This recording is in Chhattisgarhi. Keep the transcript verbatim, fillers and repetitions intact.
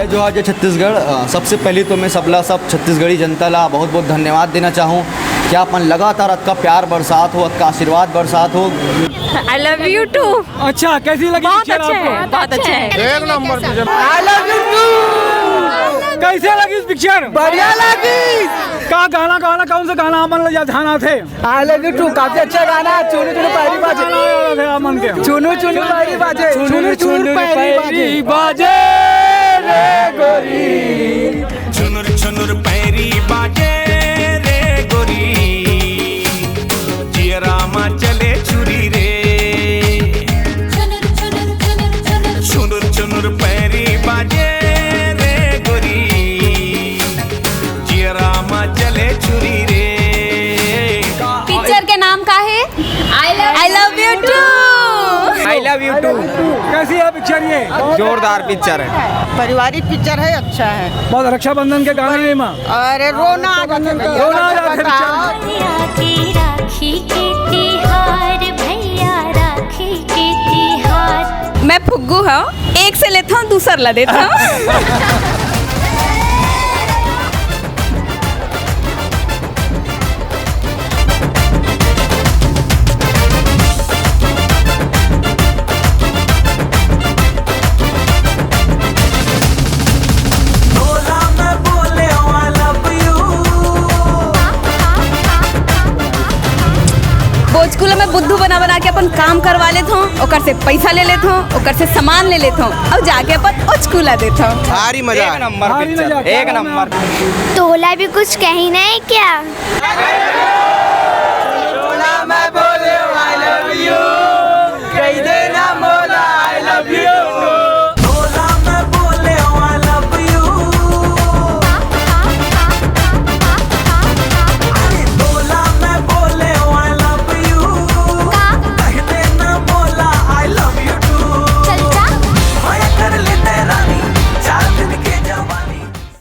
जोहार जय छत्तीसगढ़। अ, सबसे पहले तो मैं सबला सब छत्तीसगढ़ी जनता ला बहुत बहुत धन्यवाद देना चाहूँ कि आप मन लगातार अतका प्यार बरसात हो, अतका आशीर्वाद बरसात हो। I love you too। अच्छा, कैसी लगी बहुत पिक्चर अच्छे आपको? हैं, बहुत अच्छे हैं। एक number picture. I love you too। कैसे लगी पिक्चर? बढ़िया लगी। का गाना, गाना, कौन सा गाना आप मन ला ध्यान आथे? I love you too, काफी अच्छा गाना है। चुनु चुनु पैरी बाजे। गाना याद आथे आप मन के? चुनु चुनु पैरी बाजे। चुनु चुनु पैरी बाजे। बाजे रे गोरी। छुनुर छुनुर पैरी बाजे रे गोरी, जियरा मा चले छुरी रे। छुनुर छुनुर पैरी बाजे रे गोरी, जियरा मा चले छुरी रे। पिक्चर के नाम का है? I love you too। I love you too। कैसी है पिक्चर ये? जोरदार पिक्चर है। पारिवारिक पिक्चर है, अच्छा है। बस रक्षाबंधन के गाने नहीं माँ। अरे रोना आ जाता है भैया। रोना आ जाता है पिक्चर में। भैया के राखी के तिहार, भैया राखी के तिहार। मैं फुग्गू हूँ, एक से लेता हूँ, दूसर ला देता हूँ। बोचकू ला मैं बुद्धू बना बना के अपन काम करवा लेत हूँ, ओकर से पैसा ले लेत हूँ, ओकर से सामान ले लेत हूँ, और जाके अपन उचकू ला देत हूँ। भारी मजा एक आए। नंबर भारी पिक्चर, मजा, एक क्या नंबर। तोला भी कुछ कही नहीं क्या?